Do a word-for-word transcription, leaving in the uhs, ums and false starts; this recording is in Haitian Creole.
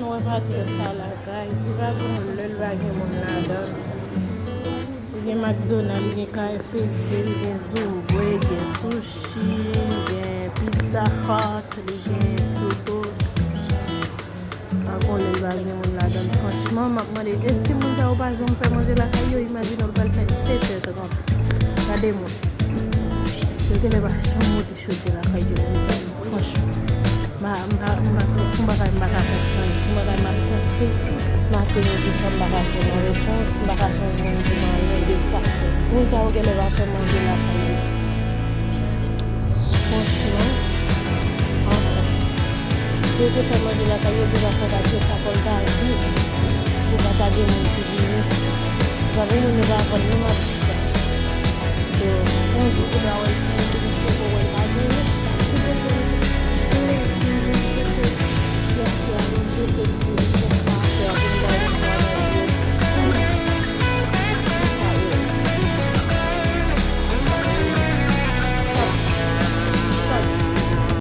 Mwen pa trè sa la, sa isi pa gen moun, lè l pa gen moun ladan. Li gen McDonald, li gen K F C, li gen Zoubwe, li gen sushi, li gen Pizza Hut, li gen Soto. Pa konnen li pa gen moun ladan. Franchman, m ap mande, èske moun sa yo pa janm fè manje lakay yo? Imajine w pral fè sèt è trant. Gade moun. Yo genlè pa janm monte chofè lakay yo, mezanmi. Franchman. M pa, m pa, m pa, se yon bagay m pa ka konprann. Se yon bagay m ap panse. Maten, midi, swa, m pa ka jwenn yon repons. M pa ka jwenn moun di m anyen de sa. Moun sa yo genlè pa fè manje lakay yo. Franchman, anfen, si yo te fè manje lakay yo, yo pa fè bagay sa fò l ta vit. Yo pa ta gen moun ki vini. Yo pa gen moun yo pa vann non, m ap di sa. So, yon jou ou ta wè l vini, vini, se pou wè l pa vini.